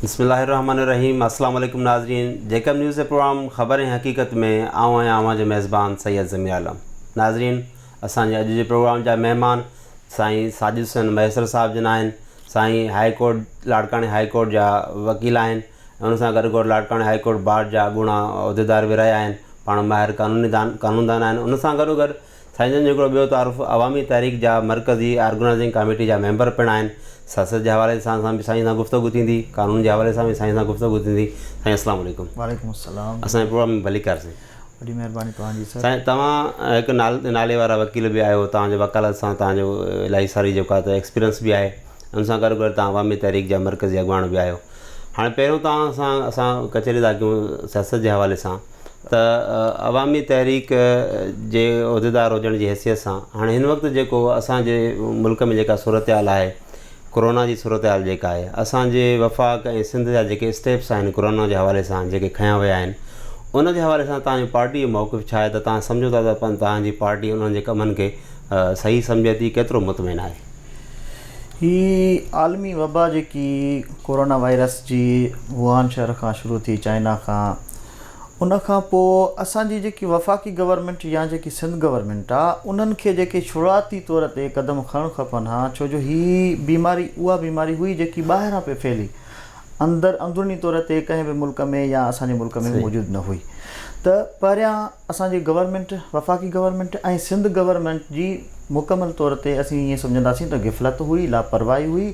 بسم الله الرحمن الرحيم السلام عليڪم ناظرين جيڪب نيوز جي پروگرام خبر ۽ حقيقت ۾ آئون آهيان اوهان جو ميزبان سيد ضمير عالم ناظرين اسان جي اڄ جي پروگرام جا مهمان سائين ساجد حسين مهيسر صاحب جن آهن سائين هائي ڪورٽ لاڙڪاڻي هائي ڪورٽ جا وڪيل آهن ۽ ان سان گڏ گڏ لاڙڪاڻي هائي ڪورٽ بار جا اڳوڻا عهديدار به رهيا آهن پاڻ ماهر قانوني دان قانوندان آهن ان سان گڏو گڏ سائين جن جو هڪڙو ٻيو تعارف عوامي تحريڪ جا مرڪزي آرگنائزنگ ڪاميٽي جا ميمبر پڻ آهن سياست جي حوالي سان سان به سائين سان گفتگو ٿيندي قانون جي حوالي سان به سائين سان گفتگو ٿيندي سائين السلام عليڪم. وعليڪم السلام. اسان جي پروگرام ۾ ڀليڪار سائين. وڏي مهرباني توهان جي سر. سائين توهان هڪ نالي وارا وڪيل به آهيو توهان جو وڪالت سان توهان جو الاهي ساري جيڪو آهي ته ايڪسپيرينس به آهي ان سان گڏو گڏ توهان عوامي تحريڪ جا مرڪزي اڳواڻ به آهيو هاڻي پهريون توهان سان اسان ڪچهري ٿا ڪيون سياست جي حوالي سان ته عوامي تحريڪ جي عهديدار هجڻ جي حيثيت سان هاڻي هن وقت جيڪو اسان جي ملڪ ۾ جيڪا صورتحال آهي ڪورونا جي صورتحال جيڪا آهي اسان جي وفاق ۽ سنڌ جا جيڪي اسٽيپس آهن ڪورونا جي حوالي سان جيڪي کنيا ويا آهن ان جي حوالي سان توهان جي پارٽي جو موقف ڇا آهي ته توهان سمجهو ٿا ته توهان جي پارٽي انهن جي ڪمن کي صحيح سمجهي ٿي ڪيترو مطمئن آهي؟ هي عالمي وبا جيڪي ڪورونا وائرس جي ووهان شهر کان شروع ٿي چائنا کان ان کان پوء اسان جي جيڪي وفاقي گورنمينٽ يا جيڪي سنڌ گورنمينٽ آ انهن کي جيڪي شروعاتي طور تي قدم کڻڻ کپن ها ڇو جو هي بيماري اها بيماري هئي جيڪي ٻاهران پئي ڦهلي اندر اندروني طور تي ڪنهن به ملڪ ۾ يا اسان جي ملڪ ۾ موجود نه هئي ته پهريان اسان جي گورنمينٽ، وفاقي گورنمينٽ ۽ سنڌ گورنمينٽ جي مڪمل طور تي اسين ائين سمجهنداسين ته غفلت هئي، لاپرواهي هئي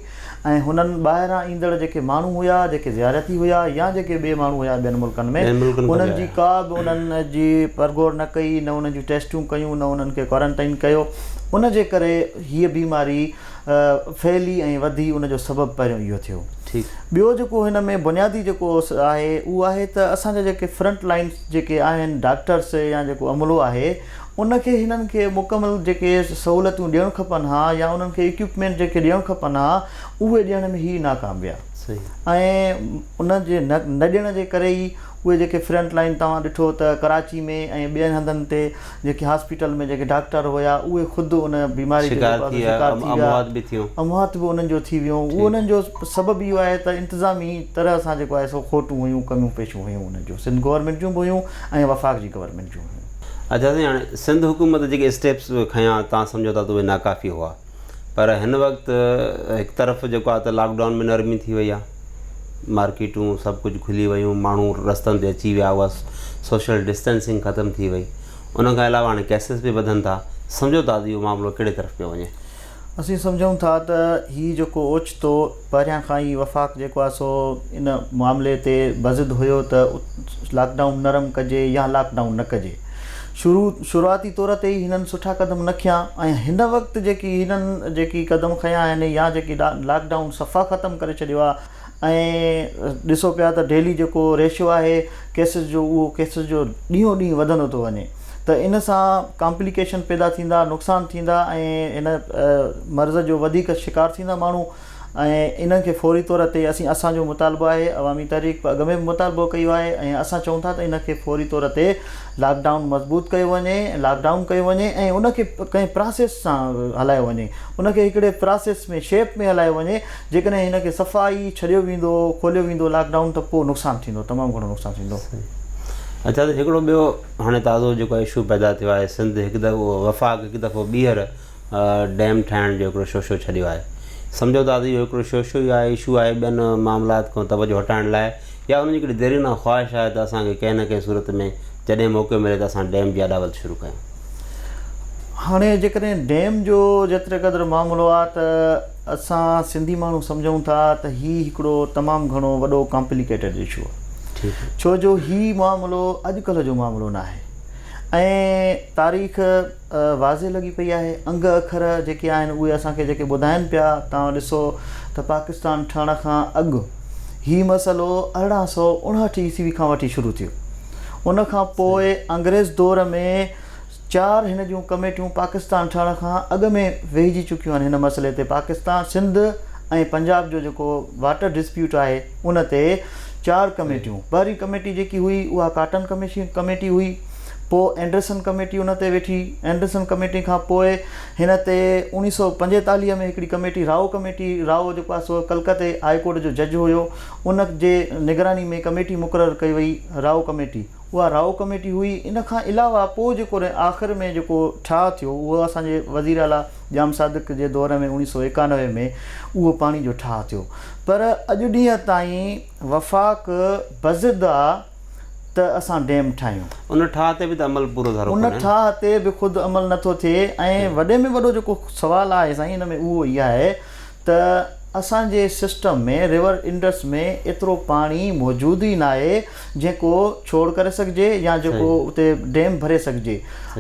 ۽ هنن ٻاهران ايندڙ جيڪي ماڻهو هيا، جيڪي زيارتي هيا يا جيڪي ٻئي ماڻهو هيا ٻين ملڪن ۾ انهن جي ڪا به انهن جي پرگهور نه ڪئي، نه انهن جون ٽيسٽون ڪيون، نه انهن کي ڪوارنٽائن ڪيو، ان جي ڪري هيء بيماري ڦهلي ۽ وڌي ان جو سبب پهريون اهو ٿيو. ٻيو جيڪو هن ۾ بنيادي جيڪو آهي اهو آهي ته اسان جا جيڪي فرنٽ لائنس جيڪي آهن ڊاڪٽرس يا جيڪو عملو آهي ان کي هنن کي مڪمل جيڪي سهولتون ڏيڻ کپن ها يا انهن کي اڪيوپمينٽ جيڪي ڏيڻ کپن ها اهي ڏيڻ ۾ هي ناڪام ويا ۽ ان جي نه ڏيڻ جي ڪري ئي اهي جيڪي فرنٽ لائن توهان ڏٺو ته ڪراچي ۾ ۽ ٻين هنڌن تي جيڪي هاسپيٽل ۾ جيڪي ڊاڪٽر هيا اهي خود ان بيماري جو شڪار ٿي ويا اموات به ٿيون. اموات به انهن جو ٿي ويون اهو انهن جو سبب اهو آهي ته انتظامي طرح سان جيڪو آهي سو کوٽون هيون ڪميون پيشون هيون انهن جون سنڌ گورنمينٽ جون به هيون ۽ وفاق جي گورنمينٽ جون هيون. اڇا سائين هاڻي سنڌ حڪومت جيڪي اسٽيپس کنيا توهان سمجهو ٿا ته اهي ناڪافي هئا پر هن وقت هڪ طرف جيڪو آهي ته لاڪ ڊائون ۾ نرمي ٿي وئي آهي مارڪيٽون سڀ ڪجهه کلي ويون ماڻهو رستن تي اچي ويا اها سوشل ڊسٽنسنگ ختم ٿي وئي ان کان علاوه هاڻي ڪيسز به وڌن ٿا سمجهو ٿا ته اهو معاملو ڪهڙي طرف پيو وڃي. اسين سمجهون ٿا ته هي جيڪو اوچتو پهريان کان ئي وفاق جيڪو آهي سو ان معاملي تي بضد هيو ته لاڪ ڊائون نرم ڪجي يا لاڪ ڊائون نه ڪجي شروع شروعاتي طور تي ئي هنن سٺا قدم نه کنيا ۽ هن وقت جيڪي هنن جيڪي قدم کنيا آهن يا جيڪي لاڪ ڊائون صفا ختم ڪري ڇڏيو آهي ۽ ڏسو پيا ته ڊيلي جيڪو ريشو آهي ڪيسز جو اهو ڪيسز جو ڏينهون ڏينهن وڌندو ٿو وڃي ته ان سان ڪامپليڪيشن پيدا ٿيندا نقصان ٿيندا ۽ ان مرض جو وڌيڪ شڪار ٿيندا ماڻهو ۽ انهن کي فوري طور تي اسين اسان جو مطالبو آهي عوامي تحريڪ به اڳ ۾ به مطالبو ڪيو آهي ۽ اسان چئون ٿا ته ان کي فوري طور تي لاڪ ڊائون مضبوط ڪيو وڃي لاڪ ڊائون ڪيو وڃي ۽ ان کي ڪنهن پراسيس سان هلايو وڃي ان کي هڪڙي پراسيس ۾ شيپ ۾ هلايو وڃي جيڪڏهن هن کي صفا ئي ڇڏيو ويندو کوليو ويندو لاڪ ڊائون ته پوء نقصان ٿيندو تمام گهڻو نقصان ٿيندو. اڇا ته هڪڙو ٻيو هاڻي تازو جيڪو اشو پيدا ٿيو آهي سنڌ هڪ دفعو وفاق هڪ دفعو ٻيهر ڊيم ٺاهڻ جو هڪڙو شوشو ڇڏيو آهي سمجهو ٿا ته اهو هڪڙو شوشو ئي آهي اشو آهي ٻين معاملات کان توجه هٽائڻ لاء يا انهن جي هڪڙي ديرينه خواهش آهي ته اسان کي ڪنهن نه ڪنهن صورت ۾ جڏهن موقعو ملي ته اسان ڊيم جي اڏاوت شروع ڪيون. هاڻي جيڪڏهن ڊيم جو جيتري قدر معاملو آهي ته اسان سنڌي ماڻهو سمجهون ٿا ته هي هڪڙو تمام گهڻو وڏو ڪامپليڪيٽيڊ اشو آهي ڇو جو هي معاملو اڄڪلهه جو معاملو ناهي ۽ تاريخ واضح لڳي پئي آهي انگ اکر جيڪي آهن اهي اسان کي جيڪي ٻڌائن پيا توهان ڏسو ته پاڪستان ٺهڻ کان اڳ هي مسئلو 1859 عيسوي کان وٺي شروع ٿيو ان کان پوء انگريز دور ۾ چار هن جون ڪميٽيون پاڪستان ٺهڻ کان اڳ ۾ ويهجي چڪيون آهن هن مسئلي تي پاڪستان سنڌ ۽ پنجاب جو جيڪو واٽر ڊسپيوٽ آهي ان تي چار ڪميٽيون پهرين ڪميٽي جيڪي هئي اها ڪاٽن ڪميشن ڪميٽي هئي. پوء اينڊرسن ڪميٽي ان تي ويٺي. اينڊرسن ڪميٽي کان پوء هن تي 1945 ۾ هڪڙي ڪميٽي رائو ڪميٽي، رائو جيڪو آهي سو ڪلڪتي هاء ڪورٽ جو جج هيو، ان جي نگراني ۾ ڪميٽي مقرر ڪئي وئي رائو ڪميٽي. اها رائو ڪميٽي هئي. ان کان علاوه پوء جيڪو آخر ۾ جيڪو ٺاهه ٿيو اهو اسان جي وزير اعليٰ ڄام صادق جي دور ۾ 1991 ۾ اهو پاڻي جو ٺاهه ٿيو. پر اڄ ڏينهن تائين وفاق بضد آ ته اسان ڊيم ٺاهيون. ان ٺاهه تي به ته عمل پورو ڌارو ڪونهي. ان ٺاهه تي به خود عمل نه ٿو ٿئي ۽ وڏي ۾ وڏو جيڪو سوال آهي سائين ان ۾ اهو ئي آهي ته اسان جي سسٽم ۾ ريور انڊس ۾ ايترو پاڻي موجود ئي ناهي جيڪو ڇوڙ ڪري سگهجي يا جيڪو اتي ڊيم ڀري سگهجي.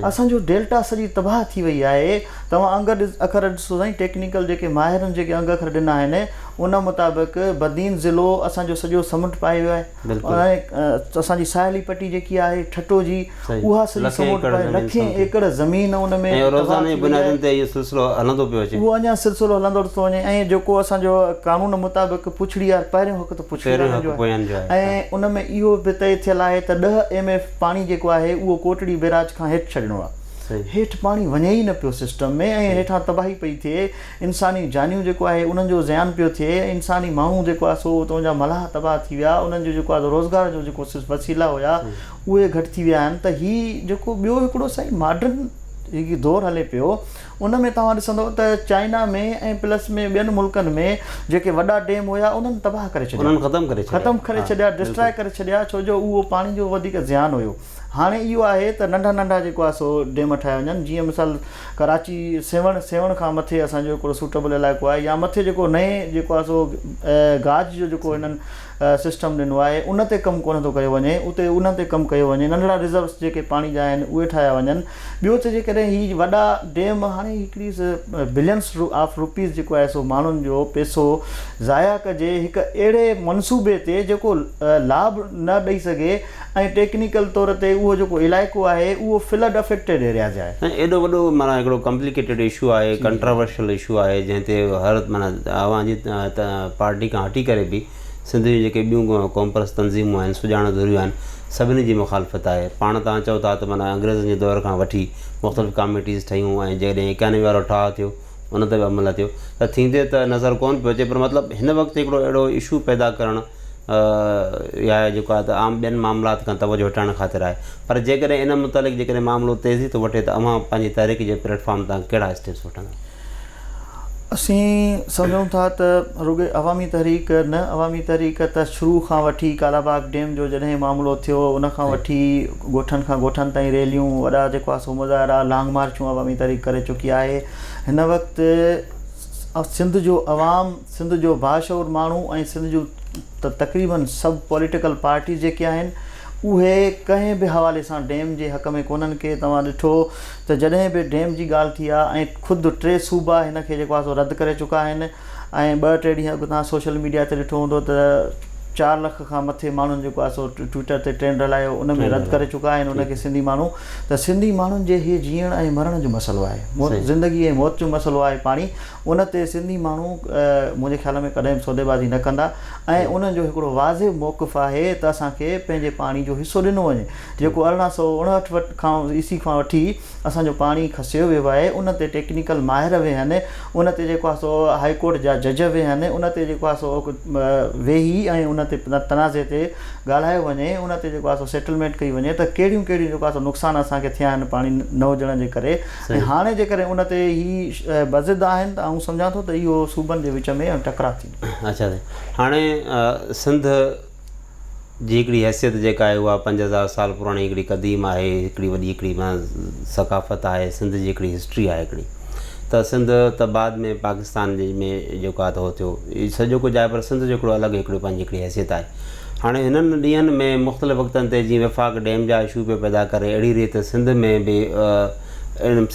اسان جو ڊيلٽا سڄي تباهه ٿي وئي آهي. توهان انگ اکر ڏسو سائين ٽيڪنيڪل جيڪي ماهرن جيڪي انگ اکر ڏنا آهن ان مطابق بدين ضلعو اسان جو سڄو سمنڊ پائي ويو آهي. ۽ اسان جي ساحلي پٽي جيڪي آهي ٺٽو جي اها سڄي سمنڊ پائي لکين ايڪڙ زمين ان ۾ ۽ روزاني بنيادن تي اهو سلسلو هلندو پيو اچي. اهو اڃا سلسلو هلندو ٿو وڃي ۽ جيڪو اسان جو قانون مطابق پڇڙي آهي پهريون حق ته پڇڙي وارن جو آهي ۽ ان ۾ اهو به طئي ٿيل آهي ته 10 ايم ايف پاڻي جيڪو آهي اهو ڪوٽڙي بيراج کان هيٺ ڇڏڻو آهي هيٺ پاڻي وڃي ئي نه پيو سسٽم ۾ ۽ هيٺان تباهي پئي ٿئي. انساني جانيون جيڪو آهي انهن جو زيان پيو ٿئي ۽ انساني ماڻهو جيڪو آهي سو اتان جا ملاح تباهه ٿي ويا انهن جو جيڪو آهي روزگار جو جيڪو وسيلا هيا اهي گهٽ ٿي ويا آهن ته هي جيڪو ٻيو هڪڙو سائين ماڊرن هڪ دور هلي پيو ان ۾ توهان ڏسندو ته چائنا ۾ ۽ پلس ۾ ٻين ملڪن ۾ جيڪي وڏا ڊيم هيا انهن تباهه ڪري ڇڏيا انهن ختم ڪري ڇڏيا ختم ڪري ڇڏيا ڊسٽرائي ڪري ڇڏيا ڇو جو اهو پاڻي جو وڌيڪ زيان هيو. هاڻي اهو آهي ته ننڍا ننڍا جيڪو آهي سو ڊيم ٺاهيا وڃن جيئن مثال ڪراچي سيوهڻ سيوهڻ کان مٿي اسان جو هڪڙو سوٽيبل علائقو آهي يا مٿي جيڪو نئين جيڪو آهي سو گاج جو جيڪو هنن سسٽم ڏنو آهي ان تي ڪم ڪونه ٿو ڪيو وڃي اتي ان تي ڪم ڪيو وڃي ننڍڙا رزروس جيڪي پاڻي جا آهن اهي ٺاهيا وڃن ٻيو ته جيڪڏهن هي وڏا ڊيم هاڻي هڪڙي بلينس آف روپيز جيڪو آهي سو ماڻهن جو پيسو ضايع ڪجي هڪ اهڙي منصوبي تي جيڪو لاڀ نه ڏئي سگهي ۽ ٽيڪنيڪل طور تي اهو جيڪو علائقو آهي اهو فلڊ افيڪٽيڊ ايرياز آهي. سائين ايڏو وڏو معنيٰ هڪڙو ڪمپليڪيٽيڊ اشو آهي ڪنٽراورشل اشو آهي جنهن تي هر معنيٰ اوهان جي پارٽي کان هٽي ڪري به سنڌ جون جيڪي ٻيون قومپرست تنظيمون آهن سڄاڻ ڌريون آهن سڀني جي مخالفت آهي پاڻ توهان چئو ٿا ته معنيٰ انگريزن جي دور کان وٺي مختلف ڪاميٽيز ٺهيون ۽ جيڪڏهن 91 وارو ٺاهه ٿيو ان تي به عمل نه ٿيو ته ٿيندي ته نظر ڪونه پيو اچي پر مطلب هن وقت هڪڙو اهڙو اشو پيدا ڪرڻ يا جيڪو آهي ته عام ٻين معاملات کان توجه هٽائڻ خاطر آهي پر جيڪڏهن ان متعلق جيڪڏهن معاملو تيزي ٿو وٺي ته اوهان پنهنجي تحريڪ جي پليٽ فارم تان ڪهڙا اسٽيپس وٺندا؟ اسين سمجهون ٿا ته رڳي عوامي تحريڪ نه عوامي تحريڪ ته شروع کان وٺي ڪالاباغ ڊيم جو جڏهن معاملو ٿيو ان کان وٺي ڳوٺن کان ڳوٺن تائين ريليون وڏا جيڪو آهي سو مظاهرا لانگ مارچون عوامي تحريڪ ڪري چڪي آهي هن وقت سنڌ جو عوام سنڌ جو باشعور ماڻهو ۽ سنڌ جون تقريبن سڀ پوليٽيڪل پارٽيز جيڪي آهن اهي ڪنهن به حوالي سان ڊيم جي حق ۾ ڪونهن ڪي توهان ڏٺو ته جڏهن به ڊيم جي ڳالهه ٿي آهي ۽ خود ٽي صوبا هن کي جيڪو آهي سو رد ڪري چڪا آهن ۽ ٻه ٽي ڏينهن اڳ توهان سوشل ميڊيا تي ڏٺو هوندو ته 4 لک کان مٿي ماڻهن جيڪو آهي سو ٽوئٽر تي ٽرينڊ هلايو ان ۾ رد ڪري چڪا آهن ان کي سنڌي ماڻهو ته سنڌي ماڻهن جي هي جيئڻ ۽ مرڻ جو مسئلو آهي زندگي ۽ موت جو مسئلو آهي پاڻي ان تي سنڌي ماڻهو منهنجي خيال ۾ ڪڏهن به سوديبازي نه ڪندا ۽ انهن جو هڪڙو واضح موقف آهي ته اسان کي پنهنجي پاڻي جو حصو ڏنو وڃي جيڪو 1859 کان عيسوي کان وٺي اسان جو پاڻي کسيو ويو آهي ان تي ٽيڪنيڪل ماهر ويهن ان تي جيڪو آهي سو هائي ڪورٽ جا جج ويهن ان تي جيڪو آهي سو ويهي ۽ ان تي تنازعي تي ڳالهايو وڃي ان تي جيڪو آهي سو سيٽلمينٽ ڪئي وڃي ته ڪهڙيون ڪهڙيون جيڪو آهي سو نقصان اسان کي ٿيا آهن پاڻي نه هجڻ جي ڪري ۽ هاڻي جيڪڏهن ان تي هي بضد آهن ته آئون سمجهان ٿو ته اهو صوبن جي وچ ۾ ٽڪراء ٿيندو. اڇا سائين هاڻي سنڌ جي هڪڙي حيثيت جيڪا آهي اها 5000 سال پراڻي هڪڙي قديم آهي هڪڙي وڏي هڪڙي ثقافت آهي سنڌ جي هڪڙي هسٽري آهي هڪڙي ته سنڌ ته بعد ۾ پاڪستان جي ۾ جيڪو آهي ته هو ٿيو سڄو ڪجهه آهي پر سنڌ جو هڪڙو الڳ هڪڙو پنهنجي هڪڙي حيثيت آهي هاڻي هنن ڏينهن ۾ مختلف وقتن تي جيئن وفاق ڊيم جا اشو پيو پيدا ڪري اهڙي ريت سنڌ ۾ به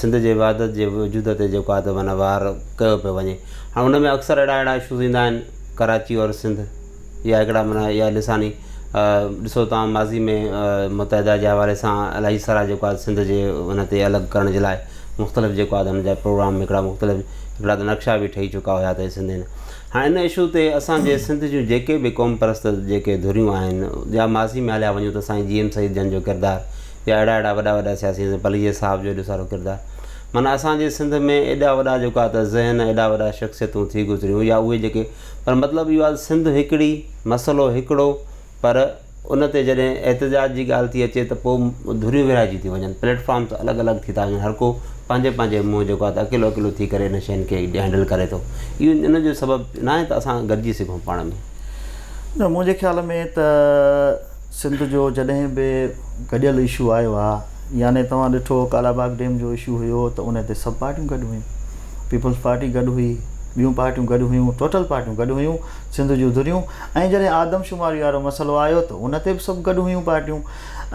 سنڌ جي وحدت جي وجود تي جيڪو آهي ته معنيٰ وار ڪيو پيو وڃي هاڻي ان ۾ اڪثر اهڙا اهڙا اشوز ايندا آهن ڪراچي اور سنڌ يا هڪڙا معنيٰ اها لساني ڏسو توهان ماضي ۾ متحده جي حوالي سان الاهي سارا جيڪو آهي سنڌ جي ان تي الڳ ڪرڻ جي لاء مختلف جيڪو آهي ان جا پروگرام هڪڙا مختلف هڪڙا ته نقشا به ٺهي چڪا هيا ته سنڌ هاڻي ان اشو تي اسان جي سنڌ جون جيڪي به قوم پرست جيڪي ڌريون آهن يا ماضي ۾ هليا وڃون ته سائين جي ايم سيد جن جو ڪردار يا اهڙا اهڙا وڏا وڏا سياسي پليجي صاحب جو ايڏو سارو ڪردار معنيٰ اسان جي سنڌ ۾ ايڏا وڏا جيڪو آهي ته ذهن ايڏا وڏا شخصيتون ٿي گذريون يا اهي جيڪي پر مطلب اهو آهي ته سنڌ هڪڙي مسئلو هڪڙو پر ان تي جڏهن احتجاج جي ڳالهه ٿي اچي ته پوء ڌريون ورهائجي ٿيون وڃن، پليٽ فارمز الڳ الڳ ٿي ٿا وڃن، هر ڪو پنهنجي پنهنجي منهن جيڪو آهي ته اڪيلو اڪيلو ٿي ڪري انهن شين کي هينڊل ڪري ٿو. اهو ان جو سبب ناهي ته اسان گڏجي سگهون پاڻ ۾. نه منهنجي خيال ۾ ته سنڌ جو جڏهن به گڏيل اشو آيو آهي يعني توهان ڏٺو ڪالاباغ ڊيم جو اشو هيو ته ان تي سڀ پارٽيون گڏ هيون، پيپلز پارٽي گڏ هئي، ٻيون پارٽيون گڏ هيون، ٽوٽل پارٽيون گڏ هيون، سنڌ جون ڌريون ۽ جڏهن آدمشماري وارو مسئلو آيو ته ان تي به سڀ گڏ هيون پارٽيون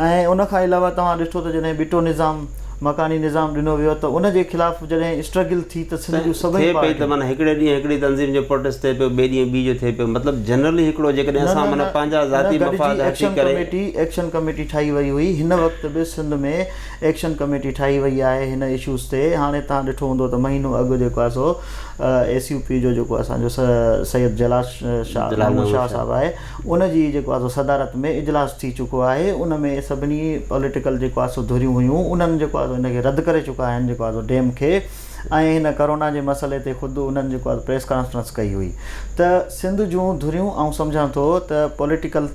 ۽ ان کان علاوه توهان ڏٺو ته جڏهن ٻٽو نظام مڪاني نظام ڏنو ويو ته ان جي خلاف جڏهن اسٽرگل ٿي ته سنڌ جون سڀئي ٿئي پئي ته پارٽيون. معنيٰ هڪڙي ڏينهن هڪڙي تنظيم جو پروٽيسٽ ٿئي پيو ٻئي ڏينهن ٻي جو ٿئي پيو مطلب جنرلي هڪڙو جيڪڏهن نه اسان نه معنيٰ نه پنهنجا نه ذاتي گڏجي مفاد هٿي ايڪشن ڪري. ڪميٽي ايڪشن ڪميٽي ٺاهي وئي هئي هن وقت به سنڌ ۾ ايڪشن ڪميٽي ٺاهي وئي آهي هن اشوز تي هاڻي توهان ڏٺو هوندو ته مهينو اڳ جيڪو آهي سو ايس يو پي جو جيڪو اسان جو سيد جلال شاهه محمود شاهه صاحب آهي ان جي جيڪو آهي سو صدارت ۾ اجلاس ٿي چڪو آهي ان ۾ سڀني پوليٽيڪل جيڪو آهي سو ڌريون هيون انهن جيڪو آهي سو ان کي رد ڪري چڪا آهن جيڪو آهي سو ڊيم کي ۽ هن ڪرونا جي مسئلي تي خود انهن جيڪو آهي پريس ڪانفرنس ڪئي هئي ته سنڌ جون ڌريون آئون سمجهان ٿو ته پوليٽيڪل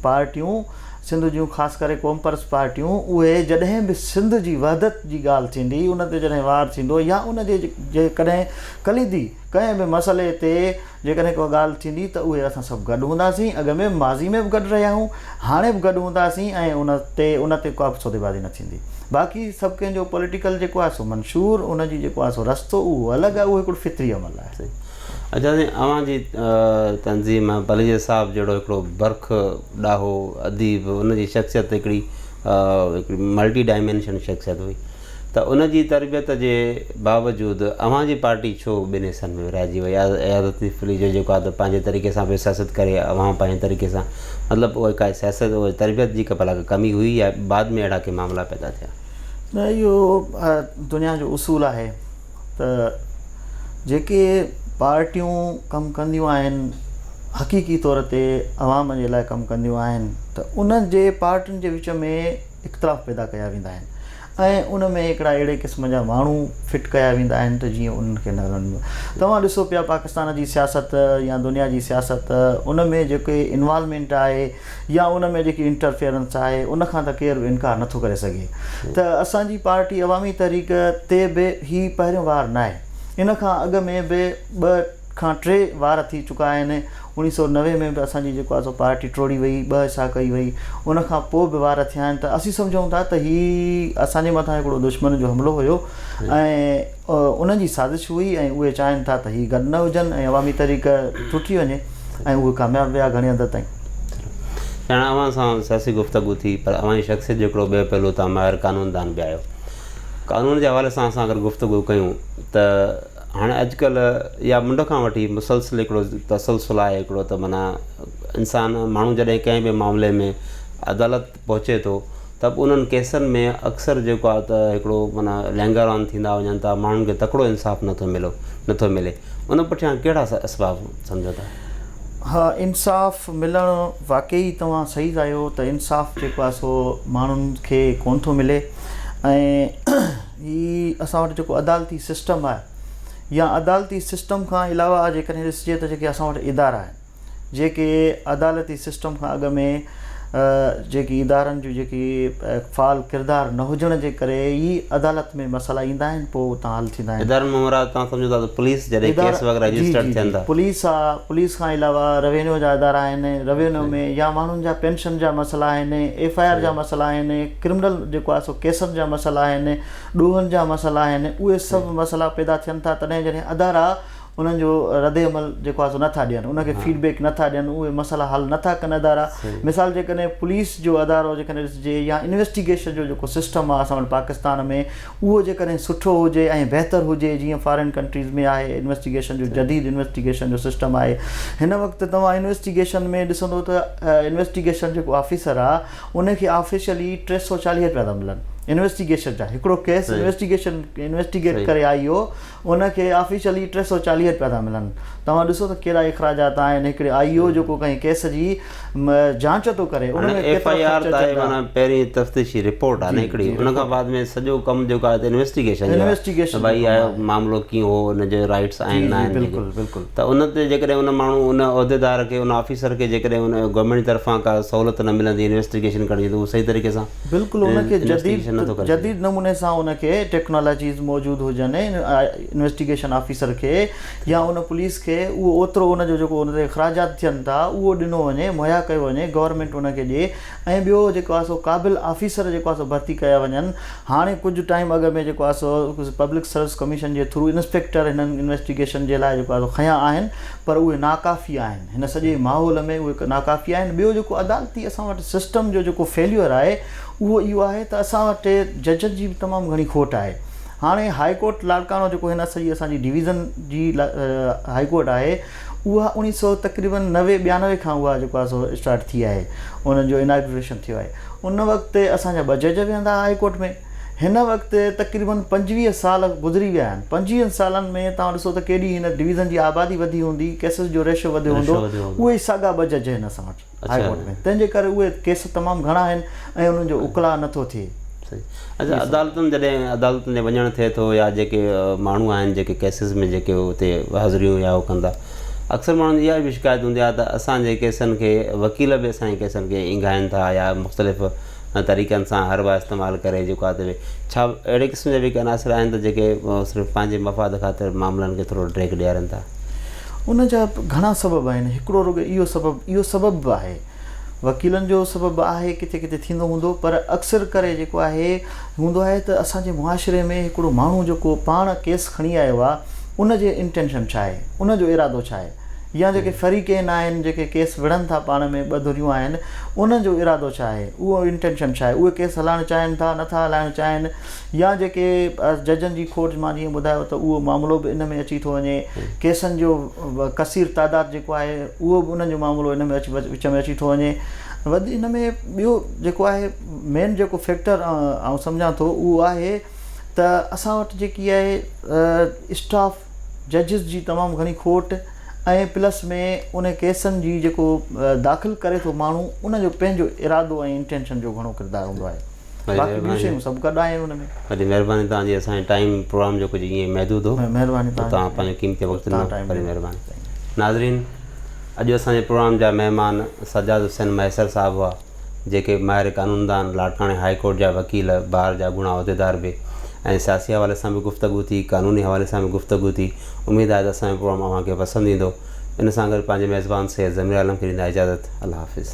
پارٽيون سنڌ جون خاص ڪري قومپرست پارٽيون اهي جڏهن به سنڌ جي وحدت جي ڳالهه ٿيندي ان تي جڏهن وار ٿيندو يا ان جي جيڪڏهن ڪليدي ڪنهن به مسئلي تي جيڪڏهن ڪا ڳالهه ٿيندي ته اهي اسان سڀ گڏ هونداسين اڳ ۾ ماضي ۾ به گڏ رهيا آهيون هاڻي به گڏ هونداسين ۽ ان تي ان تي ڪا به سوديبازي نه ٿيندي باقي سڀ ڪنهن جو پوليٽيڪل جيڪو آهي سو منشور ان جي جيڪو آهي سو رستو اهو الڳ آهي اهو هڪڙو فطري عمل آهي. اچا سائين اوهان جي تنظيم پليجي صاحب جهڙو هڪڙو برک ڏاهو اديب ان جي شخصيت هڪڙي هڪڙي ملٽي ڊائمينشن شخصيت هئي ته ان جي تربيت جي باوجود اوهان جي پارٽي ڇو ٻن حصن ۾ ورهائجي وئي اياز لطيف پليجو جيڪو آهي ته پنهنجي طريقي سان پيو سياست ڪري اوهان پنهنجي طريقي سان مطلب اها ڪا سياست اها تربيت جي ڪا ڀلا ڪا ڪمي هئي يا بعد ۾ اهڙا ڪي معاملا پيدا ٿيا؟ نه اهو دنيا جو اصول آهي ته جيڪي پارٽيون ڪم ڪنديون آهن حقيقي طور تي عوام جي لاء ڪم ڪنديون آهن ته انهن جي پارٽين جي وچ ۾ اختلاف پيدا ڪيا ويندا آهن ۽ ان ۾ هڪڙا اهڙي قسم جا ماڻهو فٽ ڪيا ويندا آهن ته جيئن انهن کي نه توهان ڏسو پيا پاڪستان جي سياست يا دنيا جي سياست ان ۾ جيڪي انوالومينٽ آهي يا ان ۾ جيڪي انٽرفيئرنس آهي ان کان ته ڪير به انڪار نٿو ڪري سگهي ته اسان جي پارٽي عوامي تحريڪ تي به هي پهريون وار ناهي ان کان اڳ ۾ به ٻه کان ٽي وار ٿي چڪا آهن 1990 ۾ به اسان جي جيڪو آهي سو پارٽي ٽوڙي وئي ٻه حصا ڪئي وئي ان کان پوء به وار ٿيا آهن ته اسين سمجهون ٿا ته هي اسان جي مٿان هڪڙو دشمن جو حملو هيو ۽ انهن جي سازش هئي ۽ اهي چاهين ٿا ته هي گڏ نه هجن ۽ عوامي تحريڪ ٽٽي وڃي ۽ اهي ڪامياب ويا گهڻي حد تائين. سياڻا اوهان سان سياسي گفتگو ٿي پر اوهان جي شخصيت جو هڪڙو ٻيو پهلو توهان ماهر قانون دان به آهيو. قانون جي حوالي سان اسان اگر گفتگو ڪيون ته هاڻي اڄڪلهه يا منڍ کان وٺي مسلسل هڪڙو تسلسل آهي هڪڙو ته معنيٰ انسان ماڻهو جڏهن ڪنهن به معاملي ۾ عدالت پهچي ٿو ته به انهن ڪيسن ۾ اڪثر جيڪو آهي ته هڪڙو معنيٰ لينگر آن ٿيندا وڃن ٿا ماڻهن کي تڪڙو انصاف نٿو ملو نٿو ملي ان پٺيان ڪهڙا اسباب سمجهو ٿا؟ ها انصاف ملڻ واقعي توهان صحيح آهيو ته انصاف جيڪو آهي سو ماڻهن کي ڪون ٿو ملي ۽ هي اسان وٽ جيڪو عدالتي سسٽم آهي يا عدالتي سسٽم کان علاوه جيڪڏهن ڏسجي ته جيڪي اسان وٽ ادارا آهن جيڪي عدالتي سسٽم کان اڳ ۾ جيڪي ادارن جون جيڪي فعال ڪردار نه هجڻ جي ڪري ئي عدالت ۾ مسئلا ايندا آهن پوء اتان حل ٿيندا آهن. ادارن مان مراد توهان سمجهو ٿا ته پوليس جڏهن ڪيس وغيره رجسٽرڊ ٿين ٿا. پوليس آ پوليس کان علاوه روينيو جا ادارا آهن روينيو ۾ يا ماڻهن جا پينشن جا مسئلا آهن ايف I R جا مسئلا آهن ڪرمنل جيڪو آهي سو ڪيسن جا مسئلا آهن ڏوهن جا مسئلا آهن اهي سڀ مسئلا پيدا ٿين ٿا تڏهن جڏهن ادارا انهن جو رد عمل جيڪو آهي سو نٿا ڏين ان کي فيڊ بيڪ نٿا ڏين اهي مسئلا حل نٿا ڪن ادارا مثال جيڪڏهن پوليس جو ادارو جيڪڏهن ڏسجي يا انويسٽيگيشن جو جيڪو سسٽم آهي اسان وٽ پاڪستان ۾ اهو جيڪڏهن سٺو هجي ۽ بهتر هجي جيئن فارين ڪنٽريز ۾ آهي انويسٽيگيشن جو جديد انويسٽيگيشن جو سسٽم آهي هن وقت توهان انويسٽيگيشن ۾ ڏسندو ته انويسٽيگيشن جيڪو آفيسر آهي ان کي آفيشلي 340 روپيا ٿا ملن انويسٽيگيشن جا هڪڙو ڪيس انويسٽيگيشن انويسٽيگيٽ ڪري آئي او ان کي آفيشلي 340 رپيا ٿا ملن. توهان ڏسو ته ڪهڙا اخراجات آهن هڪڙي آئي او جيڪو ڪنهن ڪيس جي جانچ ٿو ڪري ان ۾ ايف I R ته آهي معنيٰ پهرين تفتيشي رپورٽ آهي نه هڪڙي ان کان بعد ۾ سڄو ڪم جيڪو آهي ته انويسٽيگيشن جو آهي ته ڀائي اهو معاملو ڪيئن هو ان جي رائيٽس آهن نه آهن بلڪل بلڪل ته ان تي جيڪڏهن ان ماڻهو ان عهديدار کي ان آفيسر کي جيڪڏهن ان گورنمينٽ جي طرفان ڪا سهولت نه ملندي انويسٽيگيشن ڪرڻ جي ته هو صحيح طريقي سان بلڪل ان کي جديد جديد نموني سان ان کي ٽيڪنالاجيز موجود هجن انويسٽيگيشن آفيسر کي يا ان پوليس کي اهو اوترو ان جو جيڪو ان تي اخراجات ٿين ٿا اهو ڏنو وڃي مهيا ڪيو وڃي گورنمينٽ ان کي ڏي ۽ ٻيو جيڪو آهي سو قابل آفيسر جيڪو آهي سو ڀرتي ڪيا وڃن هاڻي ڪجهه ٽائيم اڳ ۾ جيڪو آهي سو پبلڪ سروس ڪميشن جي ٿرو انسپيڪٽر هنن انويسٽيگيشن جي لاء جيڪو آهي سو کنيا آهن پر اهي ناڪافي آهن هن سڄي ماحول ۾ اهي ناڪافي آهن. ٻيو جيڪو عدالتي اسان وٽ سسٽم جو جيڪو فيليئر آهي اهو اهو آهي ته اسان وٽ ججن جي به تمام گهڻي کوٽ آهي. هاڻي هاء ڪورٽ لاڙڪاڻو جيڪو هن سڄي اسان جي ڊويزن جي هاء ڪورٽ آهي اها اوڻيهه سو تقريبن نوي ٻيانوي کان اها جيڪو آهي سو اسٽارٽ ٿي آهي انهن جو اناگريشن ٿيو آهي ان وقت اسان جا ٻه جج ويهندا هئا هاء ڪورٽ ۾ هن وقت تقريبن 25 سال گذري ويا آهن. پنجويهن سالن ۾ توهان ڏسو ته ڪيڏي هن ڊويزن جي آبادي وڌي هوندي، ڪيسز جو ريشو وڌيو هوندو، اهي ئي ساڳا ٻه جج آهن اسان وٽ هاء ڪورٽ ۾، تنهن جي ڪري اهي ڪيس تمام گهڻا آهن ۽ انهن جو اڪلاء نه ٿو ٿئي. اڇا عدالتن جڏهن عدالتن تي وڃڻ ٿئي ٿو يا جيڪي ماڻهو آهن جيڪي ڪيسز ۾ جيڪي اتي حاضريون يا هو ڪن ٿا اڪثر ماڻهن جي اها به شڪايت هوندي آهي ته اسان جي ڪيسن کي وڪيل به اسان جي ڪيسن کي اينگهائن ٿا يا مختلف طريقن سان حربا استعمال ڪري جيڪو آهي ته ڇا اهڙي قسم جا به ڪي عناصر آهن ته جيڪي صرف پنهنجي مفاد خاطر معاملن کي ٿورو ڊريڪ ڏيارين ٿا؟ ان جا گهڻا سبب آهن هڪڙو رڳو اهو سبب اهو سبب به آهي وڪيلن جو سبب به آهي ڪٿي ڪٿي ٿيندو هوندو پر اڪثر ڪري جيڪو آهي هوندو آهي ته اسان جي معاشري ۾ هڪڙو ماڻهو جيڪو پاڻ ڪيس کڻي آيو آهي ان جي انٽينشن ڇا آهي ان جو ارادو ڇا آهي يا جيڪي فريقين آهن جيڪي ڪيس وڙهن ٿا پاڻ ۾ ٻه ڌريون آهن انهن جو ارادو ڇا آهي اهو انٽينشن ڇا آهي اهي ڪيس هلائڻ چاهين ٿا نٿا هلائڻ چاهين يا جيڪي ججن جي کوٽ مان جيئن ٻڌايو ته اهو معاملو به ان ۾ اچي ٿو وڃي ڪيسن جو ڪثير تعداد جيڪو آهي اهو به انهن جو معاملو ان ۾ اچي وچ ۾ اچي ٿو وڃي وڌ ان ۾ ٻيو جيڪو آهي مين جيڪو فيڪٽر آئون سمجهان ٿو اهو آهي ته اسان وٽ جيڪي آهي اسٽاف ججز جي تمام گهڻي کوٽ ۽ پلس ۾ ان ڪيسن جي جيڪو داخل ڪري ٿو ماڻهو ان جو پنهنجو ارادو ۽ انٽينشن جو گهڻو ڪردار هوندو آهي باقي ٻيون شيون سڀ گڏ آهن ان ۾. وڏي مهرباني توهان جي اسان جو ٽائيم پروگرام جو ڪجهه ائين محدود هو مهرباني توهان پنهنجو قيمتي وقت ڏنو وڏي مهرباني ناظرين اڄ اسان جي پروگرام جا مهمان سجاد حسين مهيسر صاحب هئا جيڪي ماهر قانوندان، لاڙڪاڻي هاء ڪورٽ جا وڪيل، بار جا اڳوڻا عهديدار به ۽ سياسي حوالي سان به گفتگو ٿي، قانوني حوالي سان به گفتگو ٿي، اميد آهي ته اسان جو پروگرام اوهان کي پسند ايندو. ان سان گڏ پنهنجي ميزبان سيد ضمير عالم کي ڏيندا اجازت. الله حافظ.